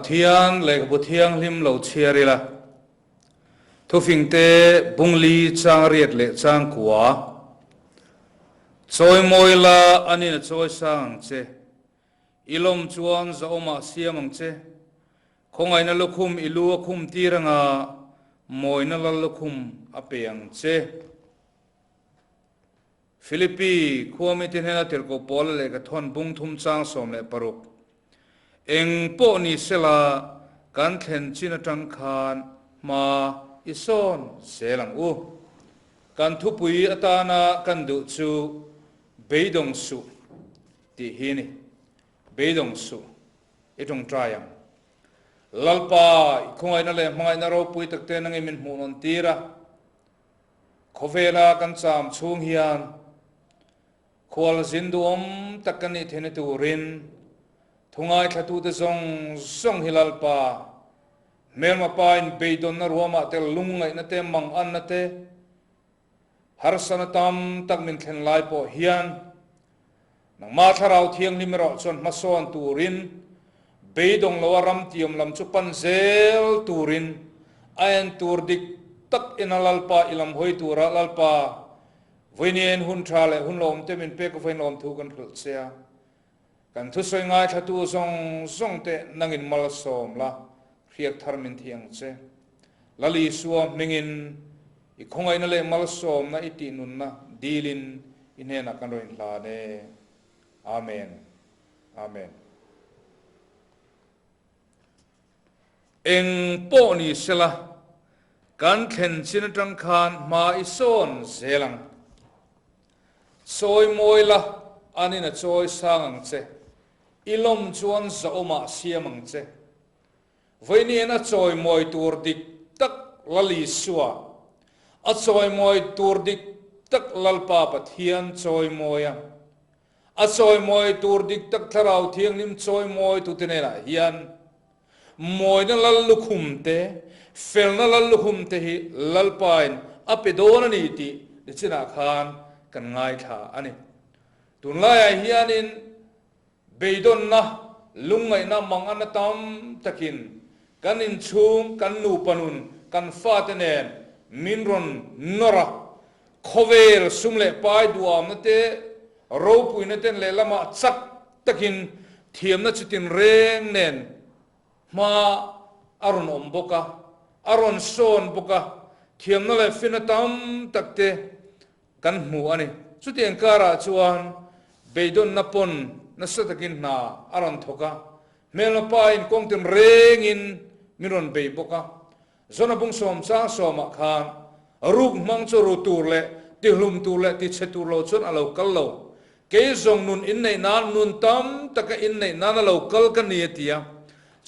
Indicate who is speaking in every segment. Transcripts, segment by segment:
Speaker 1: Pathian lehkhabu thianghlim lo chhiar ila, Thufingte bungli chang riat leh chang kua, Chawimawi la anin a chawi sang ang che, i lawm chuan zahawmah siam ang che, khawngaihna lukhum i lu a khum tir anga mawina lal lukhum a pe ang che. Philippi khua mite hnena tirhkoh Paula lehkha thawn bung thum chang 16. Eng pawh ni sela kan thlen chin atang khan hma i sawn zel ang u. Kan thupui atana kan duh chu beidawng suh tih hi ni. Beidawng suh i tawngtai ang. Lalpa, i khawngaihna leh hmangaihna ropui takte nangin min hmuh nawn tir a. Khawvela kan cham chhung hian khual zin duhawm tak kan nih theihna turin thu ngaithlatute zawng zawng hi Lalpa hmelma pa in beidawnna ruamah te lungngaihna te manganna te harsana tam tak min thlen lai pawh hian nangmah thlarau thianghlim erawh chuan hmasawn turin Beidawng loa ram tiam lam chu pan zel turin a en tur dik tak ina Lalpa i lam hawi tura Lalpa vawiin hun tha leh hun lawm te min pek vawiin lawm thu kan hrilh che a. Kan thusawi ngaithlatu zawng zawng te nangin malsawm la, hriak thar min thih ang che. Lal Isua hmingin i khawngaihna leh malsawmna i tihnunna dilin i hnenah kan rawn inhlan e. Amen. Amen. Eng pawh ni sela, kan thlen chin atang khan hma i sawn zel ang. Chawi mawi la, anin a chawi sang ang che. I lawm chuan zahawmah siam ang che. Vawiin a chawimawi tur dik tak Lal Isua, a chawimawi tur dik tak Lalpa Pathian chawimawi a. A chawimawi tur dik tak Thlarau Thianghlim chawimawi tute hnenah hian mawina lal lukhum te, felna lal lukhum te hi Lalpain a pe dawn a ni tih nichinah khan kan ngaithla a ni. Tunlaiah hianin beidawnna, lungngaihna manganna tam takin kan inchhung, kan nupa nun, kan fate nen min rawn nawr a, Khawvel sum leh pai duamna te, ropuina ten lehlamah chak takin thiamna chutin reng nen hma a rawn awm bawk a, a rawn sawn bawk a, thiamna leh finna tam tak te kan hmu a ni. Chutiang karah chuan beidawnna pawn nasa takin hna a rawn thawk a, hmelma pain kawng tin rengin min rawn bei bawk a. Zona bung sawm chang sawmah khan ruk hmang chu ru tur leh tihlum tur leh tichhe tur lo chuan a lo kal lo. Kei zawng nun inneih nan, nun tam taka inneih nan a lo kal ka ni a ti a.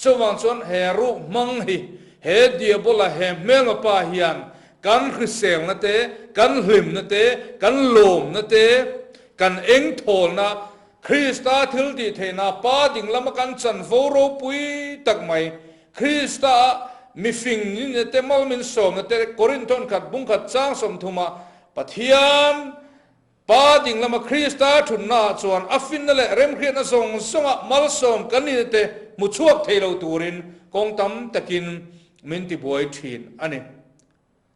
Speaker 1: Chuvang chuan he ruk hmang hi he diabola he hmelma pa hian kan hriselna te, kan hlimna te, kan lawmna te, kan engthawlna, Krista thil tih theihna Pa dinglama kan chanvo ropui tak mai Krista mifing nihna te mal min sawmna te Korinthon khat bung khat chang 30 ah Pathian Pa dinglama Krista thunna ah chuan a finna leh remhriatna zawng zawngah malsawm kan nihna te hmu chhuak thei lo turin kawng tam takin min tibuai thin a ni.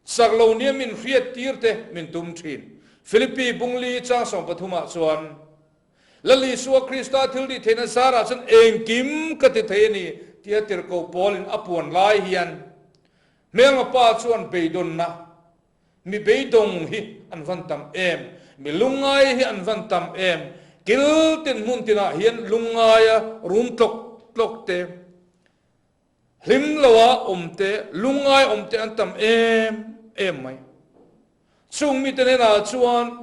Speaker 1: Sak lo nia min hriat tir te min tum thin. Philippi bungli chang 13 ah chuan Lal Isua Krista thil tih theihna zarah chuan engkim ka ti thei a ni tia tirhkoh Paulin a puan lai hian hmelma pa chuan beidawnna, mi beidawng hi an van tam em, mi lungngai hi an van tam em, kil tin hmun tinah hian lungngaia rum tlawk tlawk te, Hlim loa awm te, lungngai awm te an tam em em mai. Chung mite hnenah chuan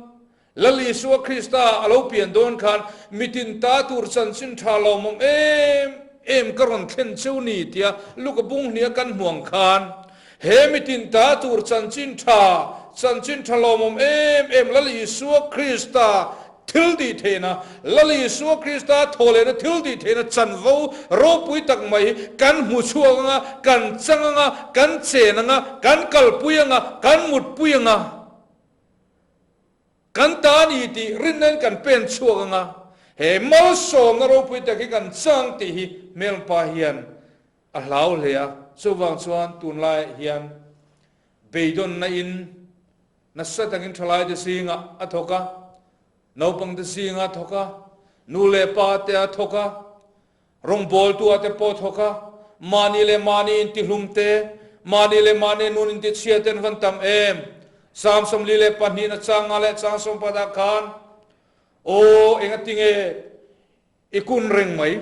Speaker 1: Lal Isua Krista a lo pian dawn khan mitin ta tur chanchin tha lawmawm em em ka rawn thlen cheu ni tia Luka bung hnia kan hmuang khan he mitin ta tur chanchin tha, chanchin tha lawmawm em em Lal Isua Krista Thil tih theihna, Lal Isua Krista thawhlehna thil tih theihna chanvo ropui tak mai hi kan hmu chhuak anga, kan chang anga, kan chen anga, kan kalpui anga, kan mutpui anga, kan ta a ni tih rinnain kan pen chhuak anga, he malsawmna ropui tak hi kan chang tih hi hmelpa hian. a hlau hle a, chuvang chuan tunlaiah hian beidawnna in nasa takin thalaite zingah a thawk a, naupangte zingah a thawk a, nu leh pa te a thawk a, rawngbawltu ah te pawh a thawk a, mahni leh mahni intihlum te, mahni leh mahni nun intichhia te an van tam em? Psalm 42 na chang nga leh chang sawmphat ah khan, Aw, engatinge I kun reng mai.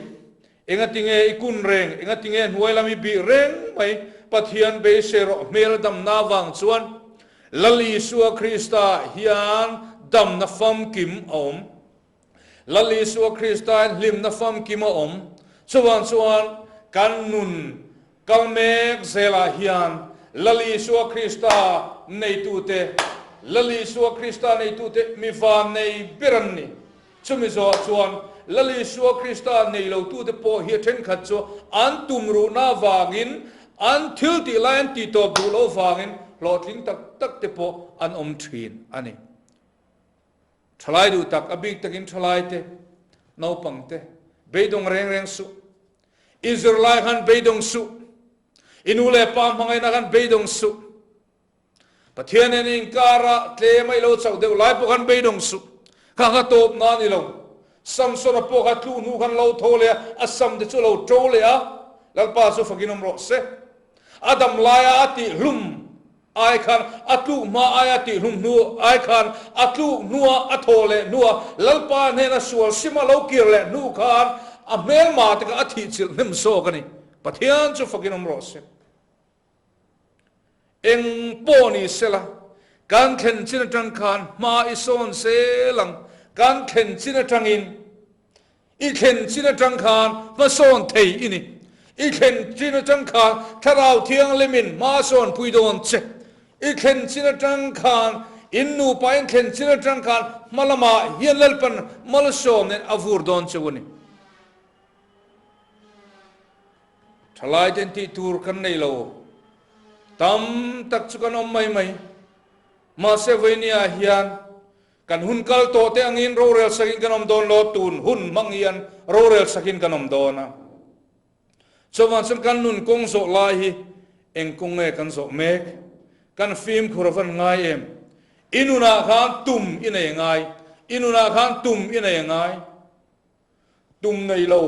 Speaker 1: Engatinge i kun reng? Engatinge hnuai lam i bih reng mai? Pathian beisei rawh hmel damna avang chuan Lal Isua Krista hian damna famkim a awm. Lal Isua Krista hian hlimna famkim a awm. Chuvang chuan kan nun kal mek zelah hian Lal Isua Krista neitute, Lal Isua Krista neitute mi vannei ber an ni. Chumi zawhah chuan Lal Isua Krista nei lotute pawh hi thenkhat chu an tumruhna avangin, an thil tih lai an tih tawp duh loh avangin hlawhtling tak tak te pawh an awm thin a ni. Thalai duh tak, a bik takin thalaite, naupangte, beidawng reng reng suh. I zirlai khan beidawng suh. I nu leh pa hmangaihna khan beidawng suh. Pathian nen inkara tlem a i lo chauh deuh lai pawh khan beidawng suh. Kha kha tawp na a ni lo. Samsona pawh kha tluh hnu khan lo tho leh a, a sam te chu a lo to leh a, Lalpa chu fakin awm rawh se. A dam laia a tih hlum ai khan, a tluk hma aia tih hlum hnu ai khan, a tluk hnua a thawh leh hnua Lalpa hnena sual sima lo kir leh hnu khan a hmelma te kha a thihchilh hnem zawk a ni. Pathian chu fakin awm rawh se. Eng pawh ni sela, kan thlen chin atang khan hma i sawn zel ang, kan thlen chin atangin i thlen chin atang khan hmasawn thei i ni. I thlen chin atang khan Thlarau Thianghlimin hma sawn pui dawn che. I thlen chin atang khan in nupa in thlen chin atang khan hma lamah hian Lalpan malsawm nen a vur dawn che u a ni. Thalai ten tih tur kan nei lo. Tam tak chu kan awm mai mai. Mahse vawinia hian kan hun kal tawh te angin rorel sakin kan awm dawn lo, tun hun hmang hian rorel sakin kan awm dawn a. Chuvang chuan kan nun kawng zawh lai hi eng kawng nge kan zawh mek? Kan fimkhur a van ngai em? I nunah khan tum i nei ngai, i nunah khan tum i nei ngai. Tum nei lo,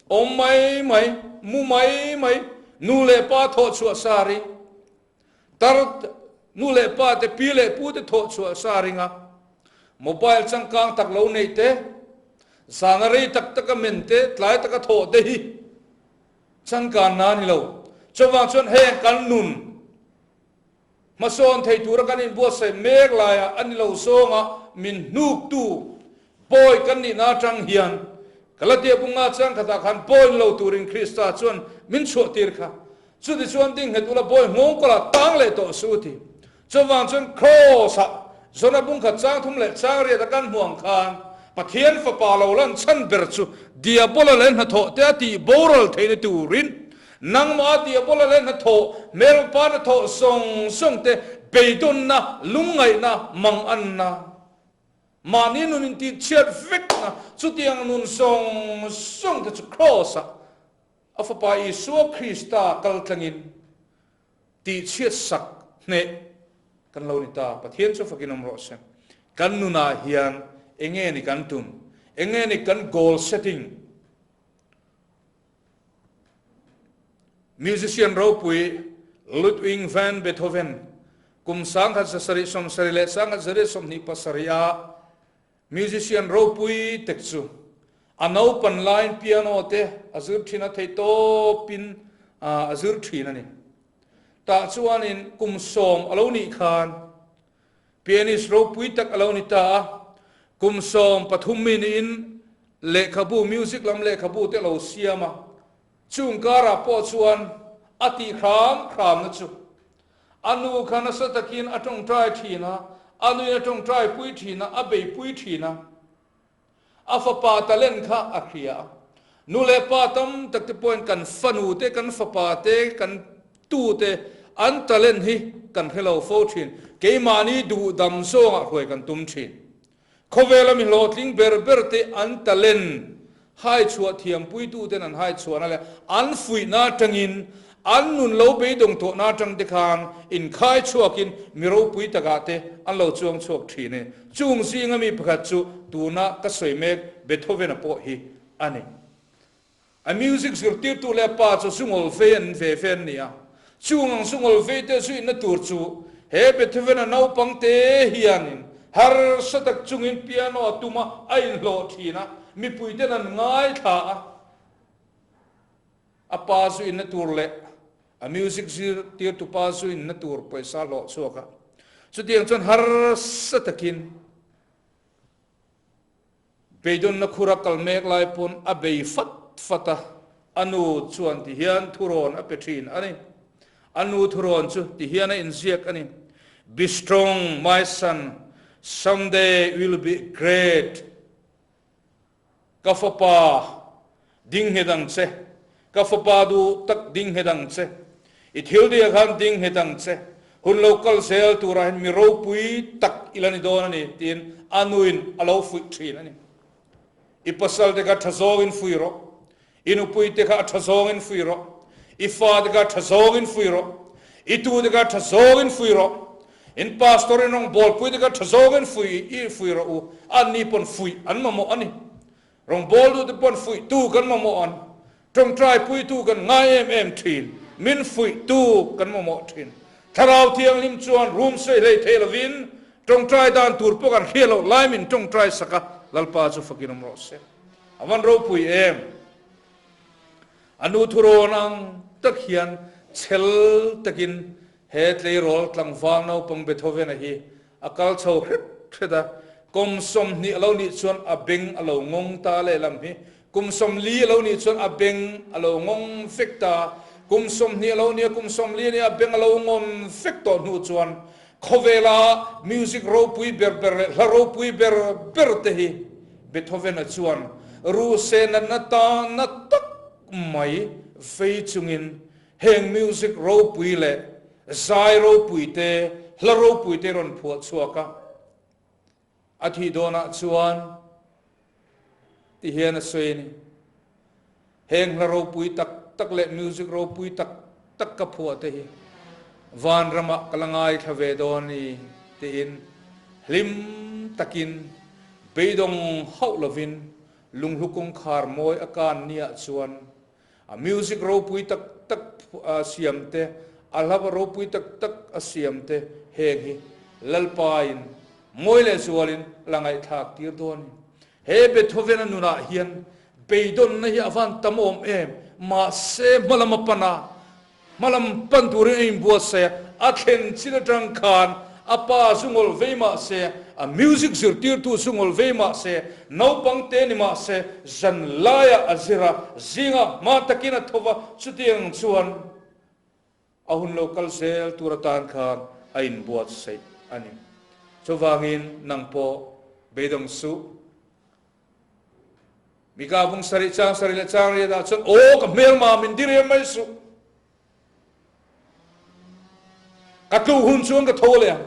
Speaker 1: awm mai mai, mu mai mai, nu leh pa thawh chhuah sa ring, tar nu leh pa te pi leh pu te thawh chhuah sa ring a, mobile changkang tak lo neih te, zana rei tak taka men te, tlai taka thawh te hi changkan na a ni lo. Chuvang chuan heng kan nun Hmasawn thei tura kan inbuatsaih mek laiah a ni lo zawnga min hnuktu bawi kan nihna atang hian Galatia bunga chang khatah khan bawi ni lo turin Krista chuan min chhuahtir kha. Chutichuan ding nghet ula bawi nghawng kawlah tang leh tawh suh u ti. Chuvang chuan Kraws-ah Jona bungkhat chang thum leh chang riata kan hmuh ang khan Pathian Fapa lo lan chhan ber chu Diabola leh hnathawh te a tih boral theihna turin Nangmah Diabola leh hnathawh, hmelpa hnathawh zawng zawng te beidawnna, lungngaihna, manganna, mahni nun intihchhiat vekna, chutiang nun zawng zawng te chu Kraws-ah a Fapa Isua Krista kal tlangin tihchhiat sak hneh kan lo ni ta. Pathian chu fakin awm rawh se. Kan nunah hian enge ni kan tum? Enge ni kan goal setting? Musician ropui Ludwig van Beethoven kum 1770 leh 1927 a musician ropui tek chu a naupan laiin piano te a zir thin a, theihtawpin a zir thin a ni. Tah chuanin kum sawm a lo nih khan Pianist ropui tak a lo ni ta a, kum 13 mi niin lehkhabu, music lam lehkhabu te a lo siam a, chung karah pawh chuan a tih hram hramna chu a nu kha nasa takin a tawngtai thin a, a nuin a tawngtai pui thin a, a beipui thin a. A fapa talent kha a hria a. Nu leh pa tam tak te pawhin kan fanu te, kan fapa te, kan tu te an talent hi kan hre lo fo thin. Keimahni duhdam zawngah hruai kan tum thin. Khawvela mi hlawhtling ber ber te an talent. Hai chhuah thiampuituten an hai chhuahna leh an fuihna atangin an nun lo beidawng tawhna atang te khan inkhai chhuakin mi ropui takah te an lo chuang chhuak thin e. Chung zinga mi pakhat chu tuna ka sawi mek Beethoven-a pawh hi a ni. A music zirtirtu leh a pa chu zungawl vei an ve ve an ni a. Chung ang zungawl vei te zuihna tur chu he Beethoven-a naupang te hianin harsa tak chungin piano a tum a, a inhlawh thin a, mipuiten an ngaithla a. A pa zuihna tur leh a music zirtirtu pa zuihna tur pawisa hlawh chhuak a. Chutiang chuan harsa takin Beidawnna khura kal mek lai pawn a bei fat fat a, a nu chuan ti hian thurawn a pe thin a ni. A nu thurawn chu ti hian a inziak a ni, Be strong my son, someday you will be great. Ka fapa, ding nghet ang che. Ka fapa duh tak ding nghet ang che. I thil diah khan ding nghet ang che. Hun lo kal zel turah hian mi ropui tak i la ni dawn a ni, tiin a nuin a lo fuih thin a ni. I pasal te kha tha zawngin fuih rawh. I nupui te kha a tha zawngin fuih rawh. I fa te kha a tha zawngin fuih rawh. I tu te kha a tha zawngin fuih rawh. In pastor in rawngbawlpui te kha tha zawngin fuih i fuih rawh u. Anni pawn fuih an mamawh a ni. Rawngbawltute pawn fuihtu kan mamawh an, tawngtaipuitu kan ngai em em thin, min fuihtu kan mamawh thin. Thlarau Thianghlim chuan rum sawi hlei thei lovin tawngtai dan tur pawh kan hriat loh lai min tawngtai sak a, Lalpa chu fakin awm rawh se. A van ropui em! A nu thurawn ang tak hian chhel takin he tleirawl tlangval naupang Beethoven-a hi A kal chho hret hret a, kum 20 a lo nih chuan a beng a lo ngawng ta lehlam hi, kum 40 a lo nih chuan a beng a lo ngawng vek ta, kum 20 a lo nia kum 40 a nia a beng a lo ngawn vek tawh hnu chuan khawvela music ropui ber ber leh hla ropui ber ber te hi Beethoven-a chuan ruhseh natna ta na tak mai vei chungin Heng music ropui leh zai ropui te, hla ropui te rawn phuah chhuak a, a thih dawnah chuan ti hian a sawi a ni. Heng hla ropui tak tak leh music ropui tak tak ka phuah te hi vanramah ka la ngaithla ve dawn a ni tiin hlim takin beidawng hauh lovin lunghlu kawngkhar mawi a kan niah chuan A music ropui tak tak a siam te, a hlava ropui tak tak a siam te heng hi Lalpain mawi leh zualin la ngaihthlak tir dawn a ni. He Beethoven-a nunah hian beidawnna hi a van tam awm em, mahse hmalam a pan a, Hmalam pan turin a inbuatsaih a, a thlen chin atang khan a pa zu ngawlh vei mah se, a music zirtirtu zu ngawlh vei mah se, naupang te ni mah se, zan laiah a zir a, zingah hma takin a tho va, chutiang chuan a hun lo kal zel tur atan khan a inbuatsaih a ni. Chuvangin nang pawh beidawng suh. Mika bung sarih chang sarih leh chang riat ah chuan aw ka hmelma min di riam mai suh. Ka tlu hun chuan ka tho leh ang.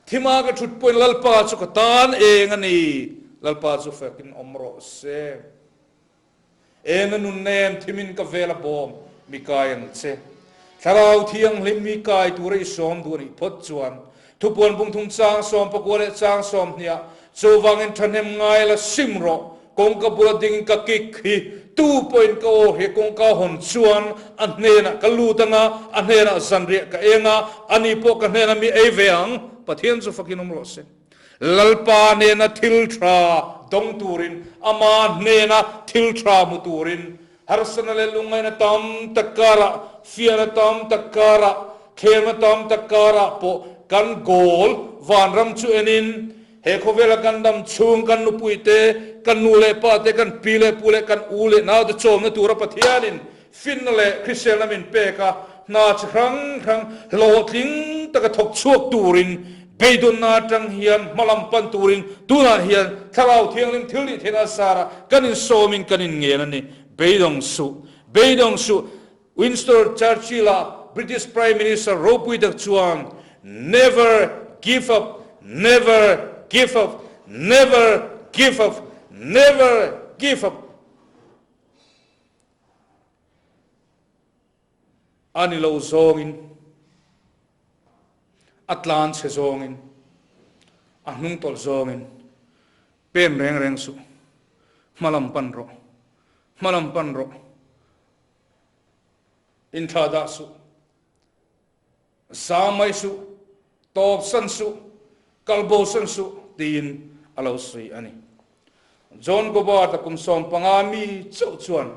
Speaker 1: Thima ka thut pawhin Lalpa chu ka tan eng a ni. Lalpa chu fakin awm rawh se. Eng a nun nem thimin ka vel a bawm mi kai ang che. Thlarau Thianghlim mi kai tura i sawm duh a nih phawt chuan Thupuan bungthum chang 19 leh chang 20 ah chuvangin thahnem ngai la sim rawh, kawngka bula dingin ka kik hi tu pawhin ka aw hi kawngka hawn chuan a hnenah ka lut anga, a hnenah zanriah ka eng a, ani pawh ka hnenah mi ei ve ang, Pathian chu fakin awm rawh se. Lalpa hnena thil tha dawng turin, ama hnena thil tha hmu turin Harsatna leh lungngaihna tam tak karah, fiahna tam tak karah, thlemna tam tak karah pawh kan goal vanram chu enin he khawvela kan dam chhung kan nupui te, kan nu leh pa te, kan pi leh pu leh kan u leh nau te chawmna tura Pathianin finna leh hriselna min pek a, hna chi hrang hrang hlawhtling taka thawk chhuak turin Beidawnna atang hian hmalam pan turin tunah hian Thlarau Thianghlim thil nih theihna a sar a, kan insawmin kan inngen a ni. Beidawng suh, beidawng suh. Winston Churchill-a British Prime Minister ropui tak chuan Never give up, never give up, never give up, never give up. A ni lo zawngin, a tlan chhe zawngin, a hnung tawlh zawngin pen reng reng suh. Hma lam pan rawh, hma lam pan rawh. Inthlah dah suh. Zam mai suh, tawp san suh, kal bo san suh tiin a lo sawi a ni. John Gobart-a kum 15 mi chauh chuan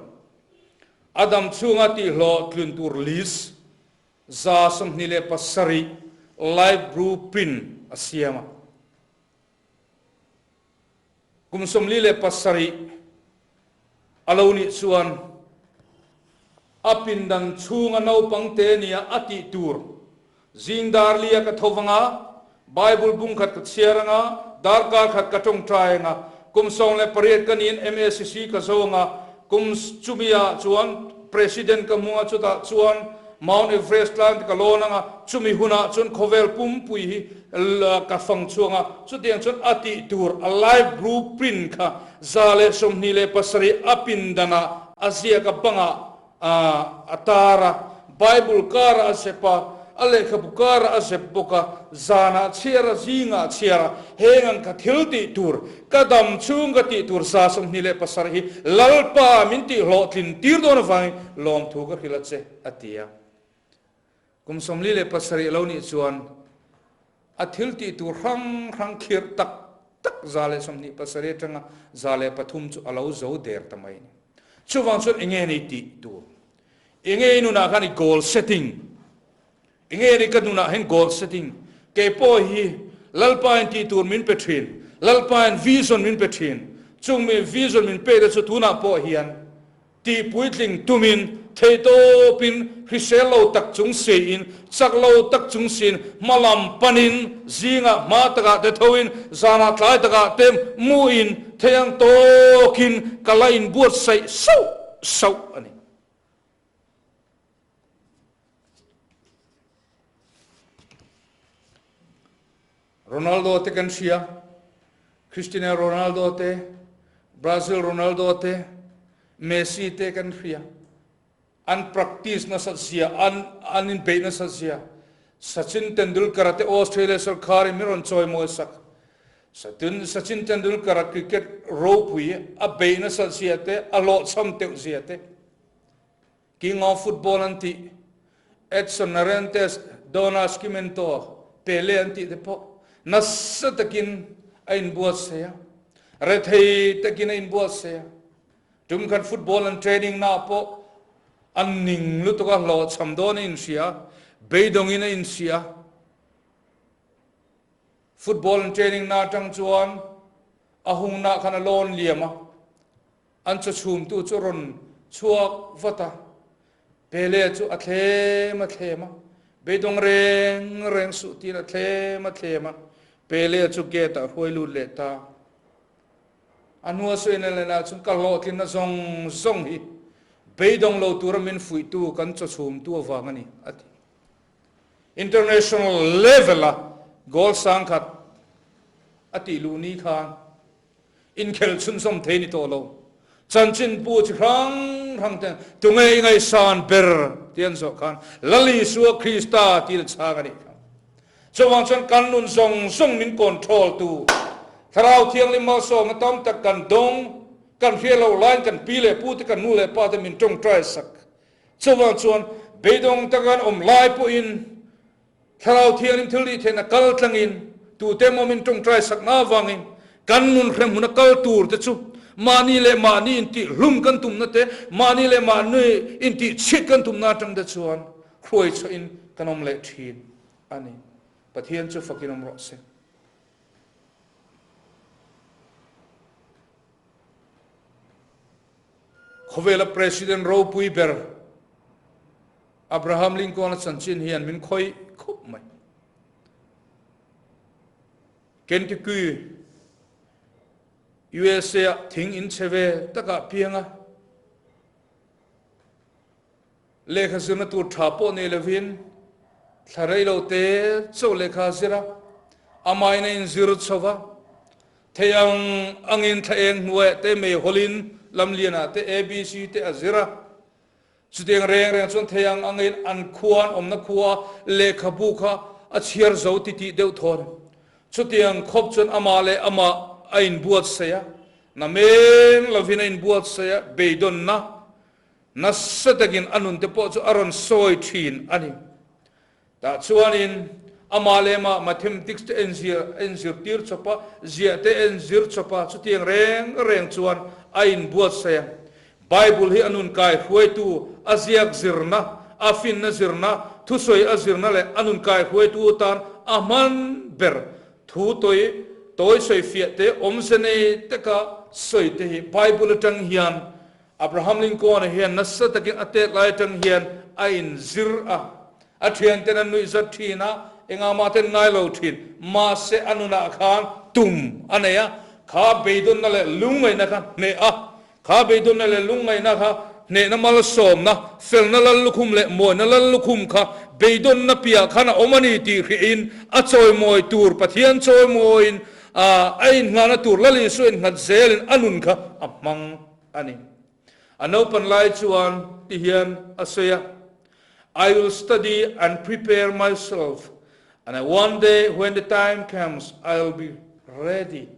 Speaker 1: a dam chhunga tihhlawh tlun tur list 27 life blueprint a siam a. Kum 47 a lo nih chuan a pindan chhunga naupang te nia a tih tur zing dar lia ka tho vang a, Bible bung khat ka chhiar ang a, darkar khat ka tawngtai ang a, kum 18 ka niin MACC ka zo ang a, kum chumi ah chuan President ka hmung a, chutah chuan Mount Everest tlang te ka lawn ang a, chumi hunah chuan khawvel pumpui hi ka fang chhuang a, chutiang chuan a tih tur a life blueprint kha 127 a pindanah a ziak a bangah a tar a, Bible karah a zep a, a lehkhabu karah a zep bawk a, zanah chhiar a, zingah chhiar a, heng ang ka thil tih tur, ka dam chhung ka tih tur 27 hi Lalpa min tih hlawhtlin tir dawn avangin lawmthu ka hrilh a che, a ti a. Kum 47 a lo nih chuan a thil tih tur hrang hrang khirh tak tak 127 atanga 103 chu a lo zo der ta mai a ni. Chuvang chuan enge ni tih tur? Enge i nunah khan i goal setting? Enge ni ka nunah hian goal setting? Kei pawh hi Lalpa in tih tur min pe thin, Lalpa in vision min pe thin. Chung mi vision min pek te chu tunah pawh hian Tih puitling tumin, theihtawpin, hrisel lo tak chung siin, chak lo tak chung siin, hma lam panin, zingah hma takah te thoin, zanah tlai takah te muin, thei ang tawkin ka la inbuatsaih sauh sauh a ni. Ronaldo te kan hria, Cristiano Ronaldo te, Brazil Ronaldo te, Messi te kan hria. An practice nasat zia, an an inbeih nasat zia. Sachin Tendulkar te Australia sarkar in min rawn chawimawi sak. Satun Sachin Tendulkar a cricket ropui a beih nasat zia te, a hlawhchham teuh zia te. King of Football an tih, Edson Arantes do Nascimento, Pele an tih te pawh nasa takin a inbuatsaih a, rethei takin a inbuatsaih a. Tum khat football an training naah pawh an ning lutuk a, hlawhchham dawn a inhria a, beidawngin a inhria a. Football an training na atang chuan a hungna khan a lawn liam a. An chaw chhumtu chu a rawn chhuak vat a, Pele chu a thlem a thlem a, beidawng reng reng suh tiin a thlem a thlem a, Pele chu gate ah hruai lut leh ta. A hnua sawi na leh lah chuan ka hlawhtlinna zawng zawng hi beidawng lo tura min fuihtu kan chaw chhumtu avang a ni, a ti. International level a goal sangkhat a tih luh ni khan Inkhel chhunzawm thei ni tawh lo. Chanchin pu chi hrang hrang ten tunge i ngaihsan ber tih an zawh khan Lal Isua Krista tiin a chhang a nih kha. Chuvang chuan kan nun zawng zawng min control tu Thlarau Thianghlim malsawmna tam tak kan dawng, kan hria loh laiin kan pi leh pu te kan nu leh pa te min tawngtai sak. Chuvang chuan beidawng taka kan awm lai pawhin Thlarau Thianghlim thil nih theihna kal tlangin tute emaw min tawngtai sakna avangin kan nun hremhmun a kal tur te chu mahni leh mahni intih hlum kan tumna te, mahni leh mahni intih chhit kan tumna atang te chuan hruai chhuahin kan awm leh thin a ni. Pathian chu fakin awm rawh se. Khawvela President ropui ber Abraham Lincoln-a chanchin hian min khawih khup mai. Kentucky, USA-ah thing in chhe ve takah piang a, lehkha zirna tur tha pawh nei lovin thla rei lo te chauh lehkha a zir a, amahin a inzir chho va, thei ang angin thla eng hnuaiah te meihawlin lamlianah te ABC te a zir a. Chutiang reng reng chuan thei ang angin an khua an awmna khua lehkhabu kha a chhiar zo titih deuh thaw a ni. Chutiang khawp chuan amah leh amah a inbuatsaih a, nameng lovin a inbuatsaih a, beidawnna nasa takin a nunte pawh chu a rawn sawi thin a ni. Tah chuanin amah leh amah mathematics te enzir a inzirtir chawp a, ziah te a inzir chawp a, chutiang reng reng chuan a inbuatsaih a. Bible hi a nun kai hruaitu, a ziak zirna, a finna zirna, thusawi a zirna leh a nun kai hruaitu atan a hman ber. Thu tawi tawi sawifiah te, awmze nei taka sawi te hi Bible atang hian Abraham Lincoln-a hian nasa takin a tet lai atang hian a inzir a. A thianten an nuihzat thin a, engah mah ten ngai lo thin. Mahse a nunah khan tum a nei a, kha beidawnna leh lungngaihna kha hneh a. Kha beidawnna leh lungngaihna kha hnehna malsawmna, felna lal lukhum leh mawina lal lukhum kha beidawnna piah khan a awm a ni tih hriain a chawimawi tur Pathian chawimawiin a innghahna tur Lal Isua innghat zelin a nun kha a hmang a ni. A naupan lai chuan ti hian a sawi a, I will study and prepare myself and I one day when the time comes I will be ready.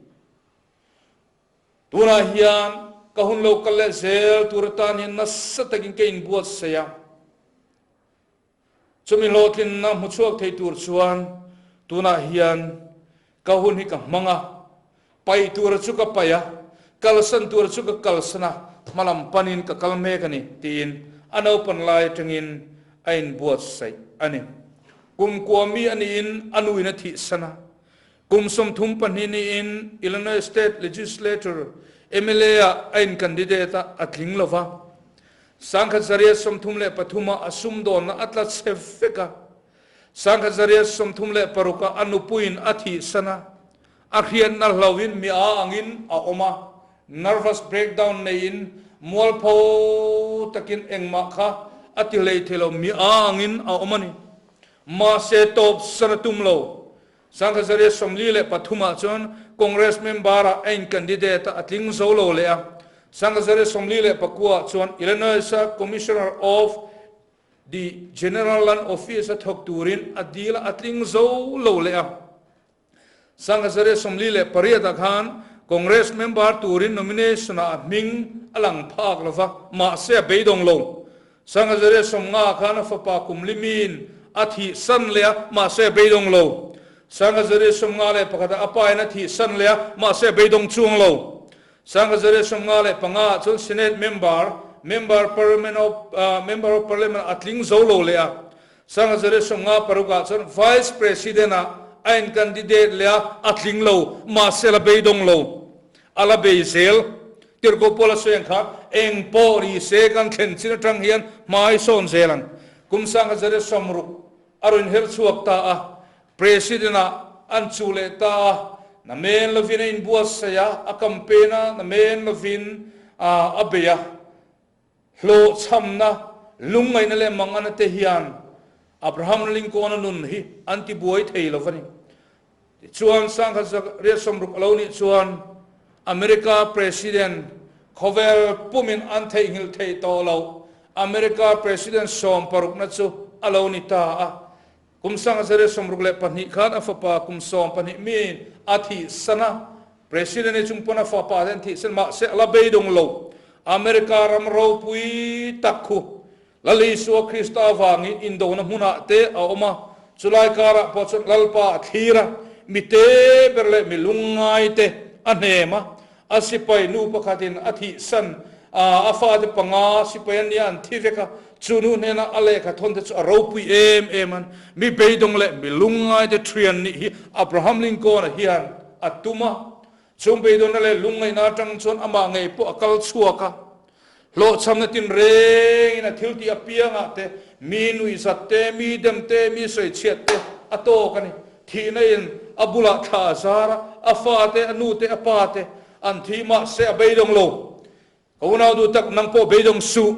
Speaker 1: Tunah hian ka hun lo kal leh zel tur atan hian nasa takin ka inbuatsaih a. Chumi hlawhtlinna hmu chhuak thei tur chuan tunah hian ka hun hi ka hmang a, paih tura chu ka paih a, kalsan tura chu ka kalsan a, hmalam panin ka kal mek a ni, tiin a naupan lai atangin a inbuatsaih a ni. Kum kua mi a niin a nuin a thihsan a, kum 32 niin Illinois State Legislature mla ah a in-candidate a, a tling lo va. 1933 ah a sumdawnna a tla chhe vek a, 1936 ah a nupuiin a thihsan a, a hriatna hlauhin mi a angin a awm a, nervous breakdown neiin mualpho takin engmah kha a ti hlei thei lo, mi a angin a awm a ni. Mahse tawpsan a tum lo. 1943 ah chuan Congress member ah a in candidate a, a tling zo lo leh a. 1949 ah chuan Illinois a Commissioner of the General Land Office a thawk turin a dil a, a tling zo lo leh a. 1948 ah khan Congress member turin nomination ah a hming a lang phak lo va, mahse a beidawng lo. 1950 khan a fapa kum limiin a thihsan leh a, mahse a beidawng lo. 1951 ah a pa in a thihsan leh a, mahse a beidawng chuang lo. 1955 ah chuan Senate member, Member Parliament of, Member of Parliament a tling zo lo leh a. 1956 ah chuan Vice President ah a in candidate leh a, a tling lo, mahse a la beidawng lo. A la bei zel. Tirhkoh Paula sawi ang kha, Eng pawh ri se kan thlen chin atang hian hmai sawn zel ang. Kum 1960 a rawn her chhuak ta a, President ah an chuh leh ta a, namen lovin a inbuatsaih a, a campaign a, namen lovin a bei a. Hlawhchhamna, lungngaihna leh mangana te hian Abraham Lincoln-a nun hi an tibuai thei lo va ni. Tichuan, 1960 a lo nih chuan America President khawvel pumin an theihnghilh theih tawh loh America President sawm parukna chu a lo ni ta a. Kum 1962 khan a fapa kum 12 miin a thihsan a, President hi chung pawn a fapa te an thihsan mahse a la beidawng lo. America ram ropui tak khu Lal Isua Krista avangin indona hmunah te a awm a, chulai karah pawh chuan Lalpa a thlir a, mi te ber leh mi lungngai te a hnem a, a sipai nu pakhatin a thihsan a, a fate panga sipai an nia an thi vek a, chu nu hnena a lehkha thawn te chu a ropui em em a, mi beidawng leh mi lungngai te thian nih hi Abraham Lincoln-a hian a tum a, chung beidawnna leh lungngaihna atang chuan amah ngei pawh a kal chhuak a. Hlawhchhamna tinrengin a thiltih apiangah te, mi nuihzat te, mi dem te, mi sawichhiat te a tawk a ni. Thihna in a bulah thla a zar a, a fa te, a nu te, a pa te an thi mahse a beidawng lo. Ka unau duh tak, nang pawh beidawng suh.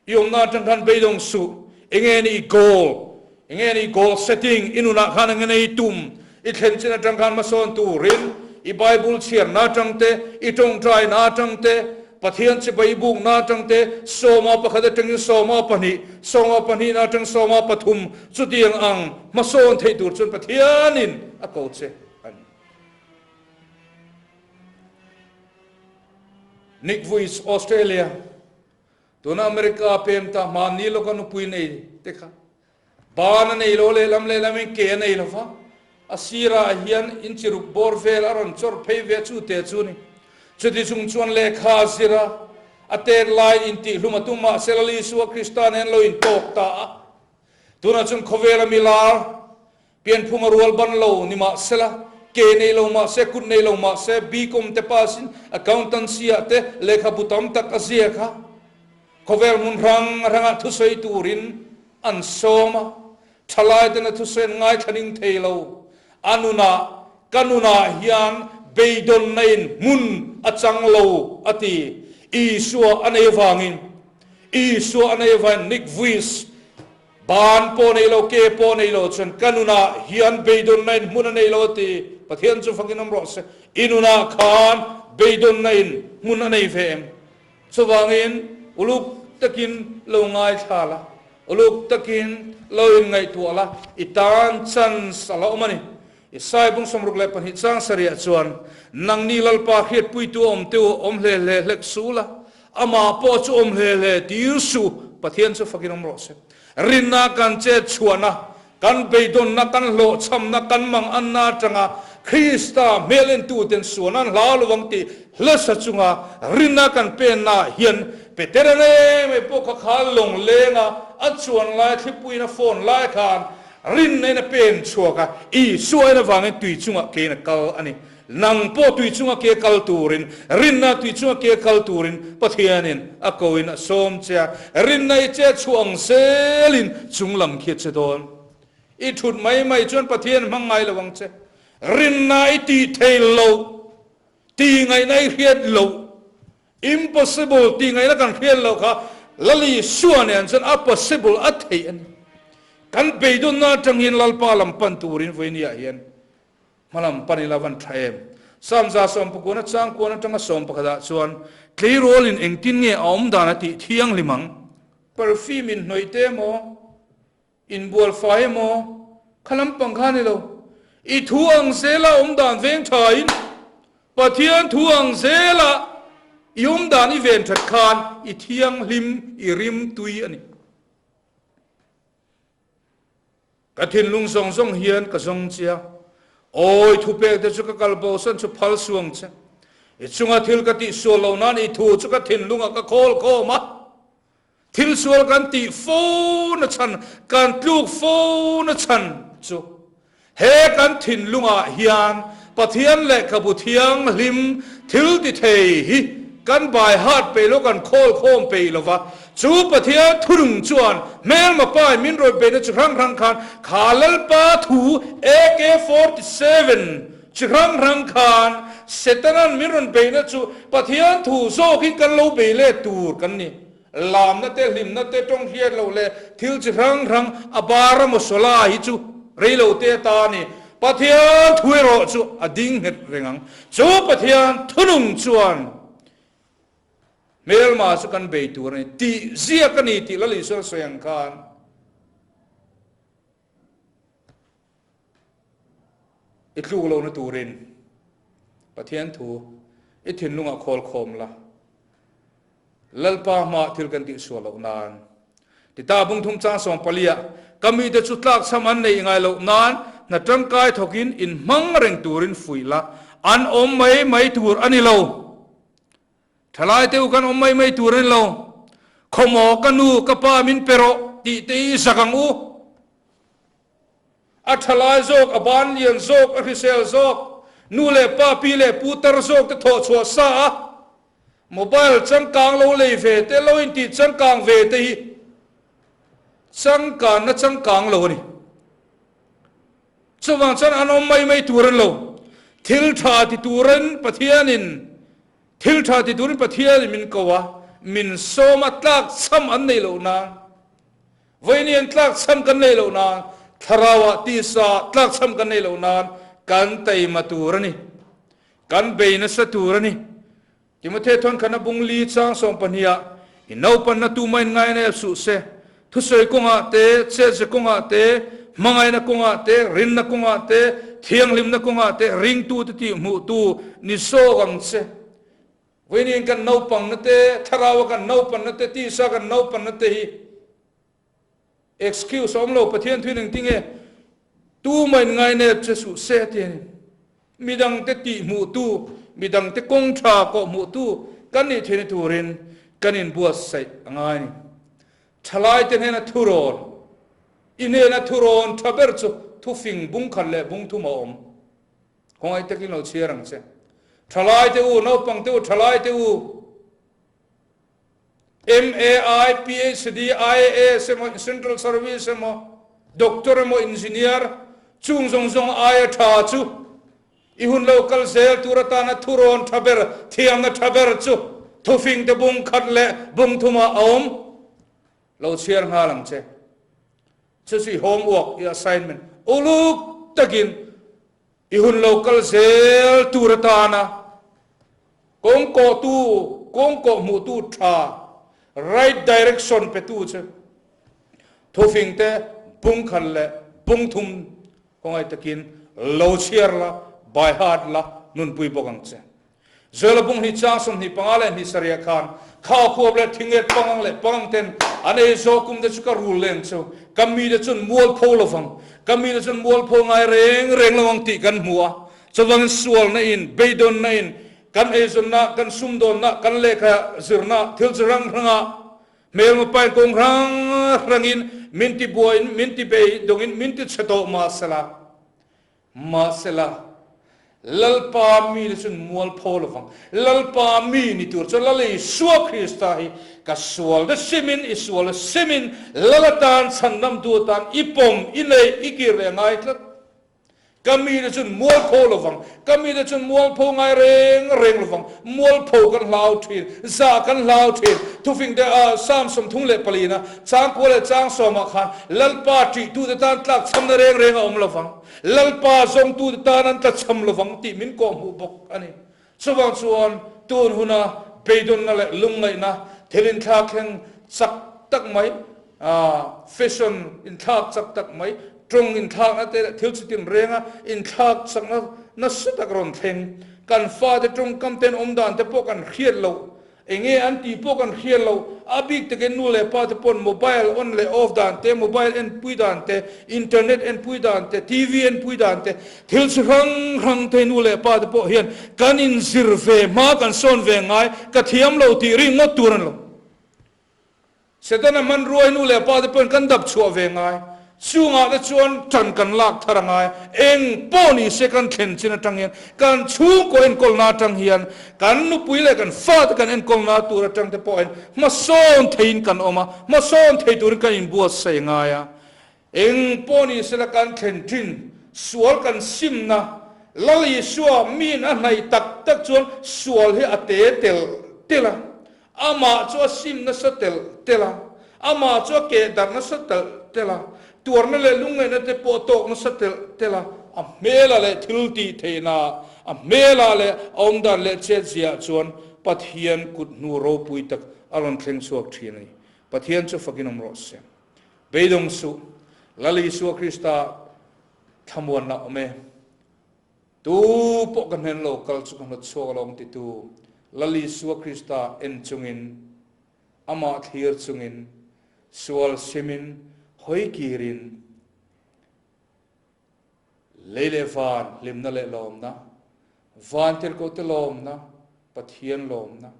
Speaker 1: I awmna atang khan beidawng suh. Enge ni i goal? Enge ni i goal setting? I nunah khan enge nei i tum? I thlen chin atang khan hmasawn turin i Bible chhiarna atang te, i tawngtaina atang te, Pathian chibai bukna atang te, sawma pakhat atangin sawma pahnih, sawma pahnihna atang sawma pathum, chutiang ang hmasawn theih tur chuan Pathianin a ko che a ni. Nick Vujicic, Australia, tuna America pem ta hmanni lawka nupui nei te kha Ban a nei lo lehlam lehlamin ke a nei lo va, a sirah hian inchiruk bawr vel a rawn chawrh phei ve chu te chu a ni. Chuti chung chuan lehkha a zir a, a tet laiin intihhlum a tum mahse Lal Isua Krista nen lo intawk ta a. Tunah chuan khawvela mi lar, pianphunga rual ban lo ni mahsela, ke nei lo mahse, kut nei lo mahse, BCom te pass in accountancy ah te lehkhabu tam tak a ziak a. Khawvel hmun hrang hrangah thusawi turin an sawm a, thalaiten a thusawi an ngaithla ning thei lo. A nunah, ka nunah hian beidawnna in hmun a chang lo, a ti. Isua a nei avangin, Isua a nei avangin Nick Vuis, ban pawh nei lo, ke pawh nei lo chuan ka nunah hian beidawnna in hmun a nei lo, a ti. Pathian chu fakin awm rawh se. I nunah khan beidawnna in hmun a nei ve em? Chuvangin uluk takin lo ngaithla la, uluk takin lo inngaihtuah la, i tan chance a la awm a ni. Isai bung 62 chang sarih chuan, Nangni Lalpa hriatpuitu awm te u awm hle hle hlek su la, amah pawh chu awm hle hle tir su, Pathian chu fakin awm rawh se. Rinna kan chet chhuahna Kan beidawnna, kan hlawhchhamna, kan manganna atanga Krista hmel entuten suan an hlau lo ang tih hlasa chunga rinna kan pennaah hian Petera ngei mai pawh kha kha lawng lenga a chuan lai thlipuiin a phone lai khan rinna in a pen chhuak a, Isua en avangin tui chungah kein a kal a ni. Nang pawh tui chunga ke kal turin, rinna tui chunga ke kal turin Pathianin a koin a sawm che a, rinna i che chhuah ang zelin chung lam khi a che dawn. I thut mai mai chuan Pathian hmang ngai lo ang che. Rinna i tih thei loh, tih ngaihna i hriat loh, impossible tih ngaihna kan hriat loh kha Lal Isua nen chuan a possible, a theih a ni. Kan beidawnna atangin Lalpa lam pan turin vawinia hian Hmalam pan ila van tha em? Samza sawmpakuna changkuan atanga sawmpakhatah chuan tleirawlin engtin nge a awm dan a tih thianghlim ang? Perfume inhnawih te emaw, inbual fai emaw, kha lampang kha a ni lo. I thu ang zela awm dan veng thain, Pathian thu ang zela i awm dan i ven that khan i thianghlim, i rimtui a ni. Ka thinlung zawng zawng hian ka zawng che a, awi thupek te chu ka kal bosan chu phal suang che. I chunga thil ka tih sual lo nan i thu chu ka thinlungah ka khawl khawm a. Thil sual kan tih fo na chhan, kan tluk fo na chhan chu he kan thinlungah hian Pathian lehkhabu thianghlim thil ti thei hi kan by heart peih lo, kan khawl khawm peih lo va. Chu Pathian thunung chuan hmelma pai min rawn beihna chi hrang hrang khan kha Lalpa thu AK 47 chi hrang hrang khan Setanan min rawn beihna chu Pathian thu zawkin kan lo bei let tur kan ni. Lamna te, hlimna te, tawng hriat loh leh thil chi hrang hrang a bar a mawsawla hi chu rei lo te ata a ni. Pathian thu erawh chu a ding nghet reng ang. Chu Pathian thunung chuan hmelma chu kan bei tur a ni tih ziak a ni tih Lal Isua sawi ang khan. I tluk lohna turin Pathian thu i thinlungah khawl khawm la, Lalpa hmaah thil kan tihsual loh nan. Tita bungthum chang sawmpaliah, Ka mite chu tlakchham an neih ngai loh nan hna tangkai thawkin inhmang reng turin fuih la, an awm mai mai tur a ni lo. Thalai te u kan awm mai mai tur a ni lo. Khawmaw ka nu ka pa min pe rawh tih te hi i zak ang u. A thalai zawk, a ban lian zawk, a hrisel zawk, nu leh pa, pi leh pu tar zawk te thawh chhuah sa a, mobile changkang lo lei ve te, lo intih changkang ve te hi changkanna changkang lo a ni. Chuvang chuan an awm mai mai tur a ni lo. Thil tha ti turin Pathianin thil tha ti turin Pathianin min ko a, min sawm a, tlakchham an neih loh nan. Vawiin tlakchham kan neih loh nan, thlarauah tisa tlakchham kan neih loh nan kan taima tur a ni. Kan bei nasa tur a ni. Timothea thawnkhatna bung li chang sawmpahniha i naupanna tuma in ngainep suh se, thusawi kawngah te, chetze kawngah te, hmangaihna kawngah te, rinna kawngah te, thianghlimna kawngah te ringtute tihhmuhtu ni zawk ang che. Vawiin kan naupangna te, thlaraua kan naupanna te, tisa kan naupanna te hi Excuse a awm lo, Pathian thuin engtinge tuma in ngainep che suh se ti a ni. Midangte tihhmuhtu, midangte kawng tha kawhhmuhtu kan nih theihna turin kan inbuatsaih a ngai a ni. Thalaite hnena thurawn, i hnena thurawn tha ber chu thufing bungkhat leh bungthum a awm. Khawngaih takin lo chhiar ang che. Thalaite u, naupangte u, thalaite u. MAI, PHD, IAS emaw, Central Service emaw, Doctor emaw, Engineer, chung zawng zawng aia tha chu i hun lo kal zel tur atana thurawn tha ber, thiamna tha ber chu thufing te bung khat leh bung thumah a awm. Lo chhiar nghal ang che. Chu chu i homework, i assignment uluk takin I hun lo kal zel tur atana kawng kawhtu, kawng kawh hmuhtu tha, right direction petu chu thufing te bung khat leh bung thum khawngaih takin lo chhiar la, by heart la, nunpui bawk ang che. Zuala bung hnih chang 25 leh hnih sarih ah khan kha khuap leh thinget pangang leh pangang ten an ei zawh kum te chu ka rul leng chu ka mi te chun mualpho lovang, ka mi te chun mualpho ngai reng reng lo ang tih kan hmu a. Chuvangin sualna in, beidawnna in, kan eizawnna, kan sumdawnna, kan lehkha zirna thil chi hrang hranga hmelma pain kawng hrang hrangin min ti buaiin min ti beidawngin min ti chhe tawh mahsela, Mahsela, Lalpa mi ni chuan mualpho lovang. Lalpa mi ni tur chuan Lal Isua Krista hi ka sual na simin, i sual na simin, Lal atan, chhandamtu atan i pawm, i neih, i kir leh ngai tlat. Ka mi te chuan mualpho lovang. Ka mi te chuan mualpho ngai reng reng lovang. Mualpho kan hlau thin, zah kan hlau thin. Thufing te ah Psalm 34 na changkua leh chang sawmah khan Lalpa ṭihtute tan tlakchhamna reng reng a awm lovang. Lalpa zawngtute tan an tlachham lovang tih min kawhhmuh bawk a ni. Chuvang chuan tun huna beidawnna leh lungngaihna thil inthlak thleng chak tak mai, fashion inthlak chak tak mai, tawng inthlakna te leh thil chitin renga inthlak chakna nasa tak rawn thleng. Kan fate tawngkam ten awmdan te pawh kan hriat loh Enge an tih pawh kan hriat lo, a bik takin nu leh pa te pawn mobile on leh off dan te, mobile enpui dan te, internet enpui dan te, TV enpui dan te, thil chi hrang hrang te nu leh pa te pawh hian kan inzir ve hma kan sawn ve ngai, ka thiam lo tih rin ngawt tur a ni lo. Setana hmanruai nu leh pa te pawhin kan dap chhuah ve ngai. Chungah te chuan ṭan kan lak thar a ngai. Eng pawh ni se kan thlen chin aṭang hian, kan chhungkaw enkawlna aṭang hian, kan nupui leh kan fate kan enkawlna tur aṭang te pawhin hmasawn theiin kan awm a, hmasawn thei turin kan inbuatsaih ngai a. Eng pawh ni sela kan thlen ṭhin, sual kan simna, Lal Isua miin a hnaih tak tak chuan sual hi a te telh telh a, amah chu a sim nasa telh telh a, amah chu a keh darh nasa telh telh a, tuarna leh lungngaihna te pawh a tawk nasa telh telh a, a hmelah leh thil tih theihnaah, a hmelah leh a awmdan leh chetziaah chuan Pathian kut hnu ropui tak a rawn thleng chhuak ṭhin a ni. Pathian chu fakin awm rawh se. Beidawng suh, Lal Isua Krista thlamuanna awm e. Tu pawh ka hnen lo kal chu ka hnawt chhuak alawm titu Lal Isua Krista en chungin, amah thlir chungin, sual simin, hawi kirin, Lei leh van hlimna leh lawmna, van tirhkohte lawmna, Pathian lawmna,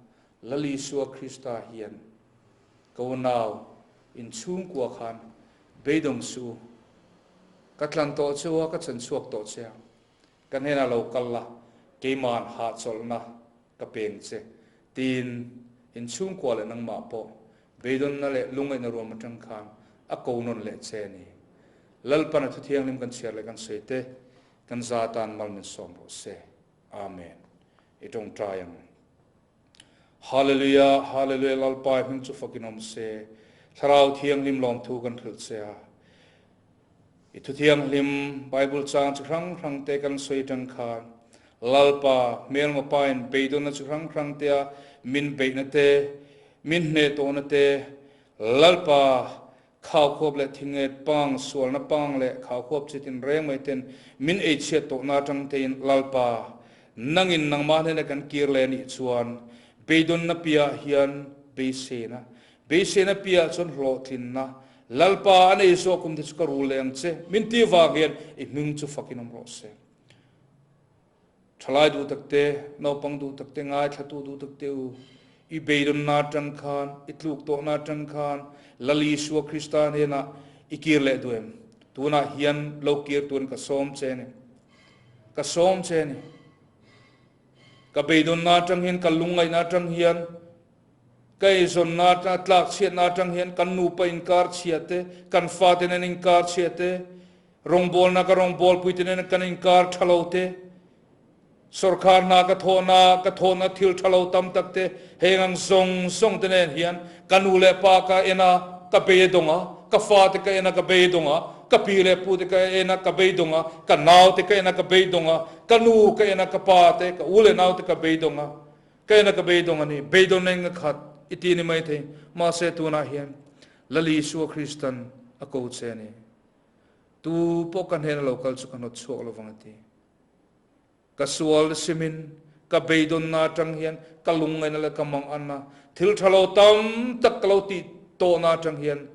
Speaker 1: Lal Isua Krista hian ka unau in chhungkua khan beidawng suh u. Ka tlan tawh che u a, ka chan chhuak tawh che a, ka hnenah lo kal la, keima'n hahchawlhna ka peng che, tiin in chhungkua leh nangmah pawh beidawnna leh lungngaihna ruam atang khan a ko nawn leh che a ni. Lalpan a thuthianghlim kan chhiar leh kan sawi te, kan za tan mal min sawm rawh se. Amen. I tawngtai ang. Hallelujah, Hallelujah, Lalpa i hming chu fakin awm se. Thlarau Thianghlim lawmthu kan hrilh che a. I thuthianghlim Bible chang chi hrang hrang te kan sawi atang khan. Lalpa, hmelma pain beidawnna chi hrang hrang tea min beihna te, min hneh tawhna te, Lalpa, khaukhuap leh thinget pang, sualna pang leh khaukhuap chi tinreng mai ten min eichhiat tawhna atang tein Lalpa, nangin nangmah hnena kan kir leh anih chuan beidawnna piah hian beiseina, beiseina piah chuan hlawhtlinna, Lalpa a nei zawk kum te chu ka rul leh ang che, min ti vang hian i hming chu fakin awm rawh se. Thalai duh tak te, naupang duh tak te, ngaithlatu duh tak te u, i beidawnna atang khan, i tluk tawhna atang khan Lal Isua Krista hnenah i kir leh duh em? Tunah hian lo kir turin ka sawm che a ni. Ka sawm che a ni. Ka beidawnna atang hian, ka lungngaihna atang hian, ka eizawnna atanga tlak chhiatna atang hian kan nupa inkar chhia te, kan fate nen inkar chhia te, Rawngbawlna ka rawngbawlpuite nen kan inkar tha lo te, sawrkhar hna ka thawhna ka thawhna thil tha lo tam tak te, heng ang zawng zawng te nen hian ka nu leh pa ka en a, ka beidawng a, ka fate ka en a, ka beidawng a, ka pi leh pu te ka en a, ka beidawng a, ka nau te ka en a, ka beidawng a, ka nu ka en a, ka pa te, ka u leh nau te ka beidawng a, ka en a ka beidawng a ni. Beidawn eng a khat i ti ni maithei, mahse tunah hian Lal Isua Kristan a ko che a ni. Tu pawh ka hnena lo kal chu ka hnawt chhuak lovang a ti. Ka sual simin ka beidawnna atang hian ka lungngaihna leh ka manganna thil tha lo tam tak ka lo tih tawhna atang hian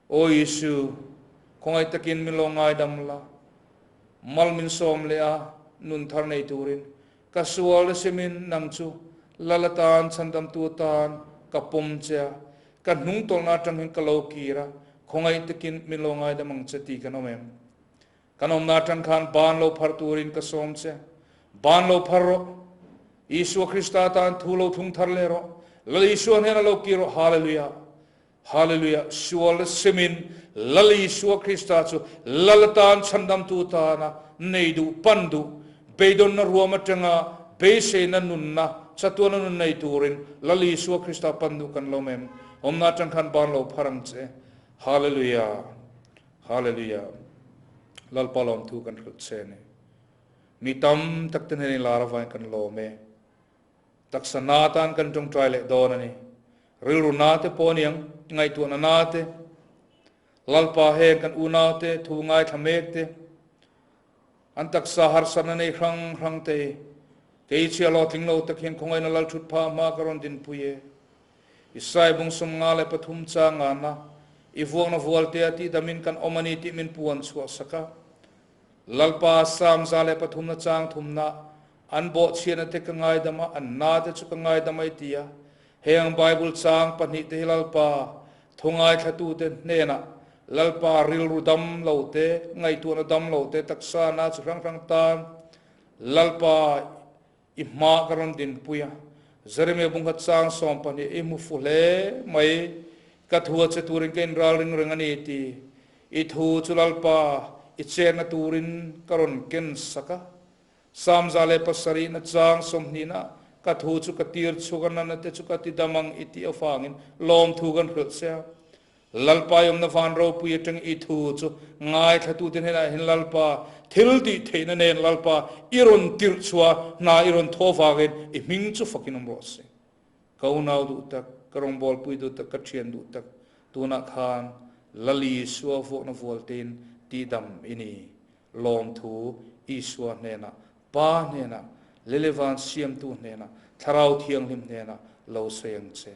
Speaker 1: Aw Isu, khawngaih takin min lo ngaidam la, mal min sawm leh a nun thar nei turin ka sual simin nang chu Lal atan chhandamtu atan ka pawm che a, Ka hnung tawlhna atang hian ka lo kir a, khawngaih takin min lo ngaidam ang che tih kan awm em? Kan awmna atang khan ban lo phar turin ka sawm che. Ban lo phar rawh. Isua Krista tan thu lo thlung thar leh rawh. Lal Isua hnenah lo kir rawh. Hallelujah! Hallelujah! Sual simin Lal Isua Krista chu Lal atan chhandamtu tana nei duh, pan duh, Beidawnna ruam atanga beiseina nunna, chatuana nun nei turin Lal Isua Krista pan duh kan lawm em? Awmna atang khan ban lo phar ang che. Hallelujah! Hallelujah! Lalpa lawmthu kan hrilh che a ni. Mi tam tak te hnen in lar avangin kan lawm e. Taksa na atan kan tawngtai leh dawn a ni. Rilru na te pawh a niang, ngaihtuahna na te, Lalpa heng kan unau te, thu ngaithla mek te, An taksa harsatna nei hrang hrang te hi kei chhia hlawhtling lo tak hian khawngaihna lal thut phah hma ka rawn dinpui e. Isai bung 53 chang ngana i vuakna vualtea tihdamin kan awm a ni tih min puan chhuah sak a. Lalpa Sam 103 na chang thumna an bawhchhiatna te ka ngaidam a, an na te chu ka ngaidam a i ti a. Heng Bible chang pahnih te hi Lalpa thu ngaithlatute hnenah Lalpa rilru dam lo te, ngaihtuahna dam lo te, taksa na chi hrang hrang tan Lalpa i hma ka rawn dinpui a. Jeremia bungkhat chang 12 i hmu fu hle mai, ka thu a che turin ka inralring reng a ni ti i thu chu Lalpa i chenna turin ka rawn ken sak a. Sam 107 na chang 20 na ka thu chu ka tir chhuk a, nana te chu ka ti dam ang i tih avangin lawmthu kan hrilh che a. Lalpa i awmna van ropui atang i thu chu ngaithlatute hnenah hian Lalpa thil tih theihna nen Lalpa i rawn tirh chhuah hna i rawn thaw avangin i hming chu fakin awm rawh se. Ka unau duh tak, ka rawngbawlpui duh tak, ka thian duh tak, tunah khan Lal Isua vuakna vualtein tihdam i ni. Lawmthu Isua hnenah, Pa hnenah, Lelevan Siamtu hnenah, Thlarau Thianghlim hnenah lo sawi ang che.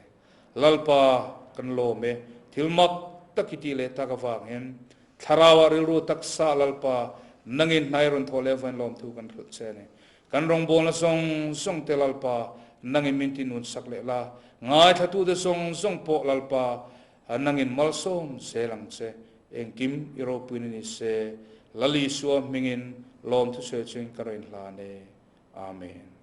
Speaker 1: Lalpa, kan lawm e, thil mak tak i tih leh tak avangin, Thlarauah rilru taksa Lalpa, nangin hnai rawn thawh leh avangin lawmthu kan hrilh che a ni. Kan rawngbawlna zawng zawng te Lalpa, nangin min ti nun sak leh la, ngaithlatute zawng zawng pawh Lalpa, nangin malsawm zel ang che. Engkim i ropuina ni se, Lal Isua hmingin lawmthu sawi chungin ka rawn inhlan e. Amen.